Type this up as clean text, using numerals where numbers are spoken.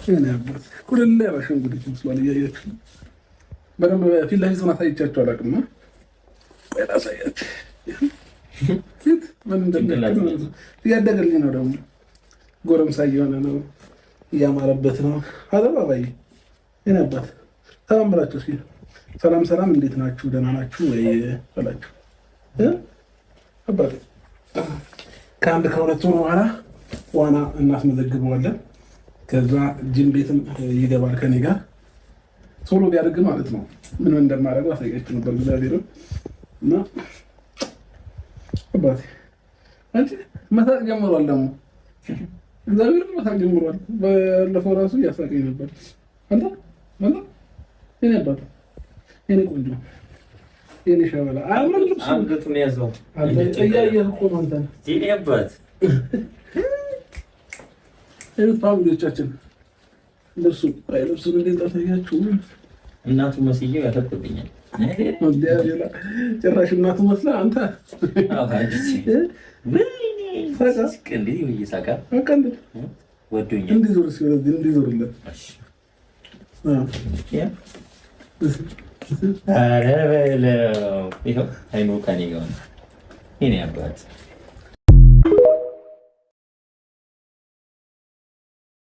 የኔ አባት ኩልል ያለ አሻንጉሊት መስሏል። እያያችሁ በደንብ ፊት ለፊት ሆና አሳይቻችሁ አላውቅም። ቆይ ላሳያችሁ። ፊት ምን እንደሚያክል ማለት ነው። እያደገልኝ ነው ደግሞ፣ ጎረምሳ እየሆነ ነው፣ እያማረበት ነው። አባባዬ የኔ አባት ሰላም ብላችሁ እስኪ። ሰላም ሰላም፣ እንዴት ናችሁ? ደህና ናችሁ ወይ በላችሁ አባቴ። ከአንድ ከሁለት ወር በኋላ ዋና እናስመዘግበዋለን። ከዛ ጂም ቤትም ይገባል ከኔ ጋር። ቶሎ ቢያደርግ ማለት ነው ምን ምን እንደማደርገው አሳያችሁ ነበር። እግዚአብሔርን እና አባቴ አንቺ መሳቅ ጀምሯል ደግሞ፣ እግዚአብሔርን መሳቅ ጀምሯል። ባለፈው ራሱ እያሳቀኝ ነበር። አንተ አንተ የኔ አባት፣ የኔ ቆንጆ፣ የኔ ሸበላ፣ አያምርም ልብሱ? አንገቱን ያዘው። እያየህ እኮ ነው አንተ። የኔ አባት። ይኸውት family ዎቻችን ልብሱ፣ አይ ልብሱን እንዴት ላሳያችሁ? እናቱ መስዬው ያተብብኛል። ጭራሽ እናቱ መስላ አንተ። እየሳቀ ወዶኛል። እንዲዞር እስኪ ወደዚህ እንዲዞርለት። ኧረ በለው፣ ይኸው አይኑ ከእኔ ጋር ነው። የኔ አባት።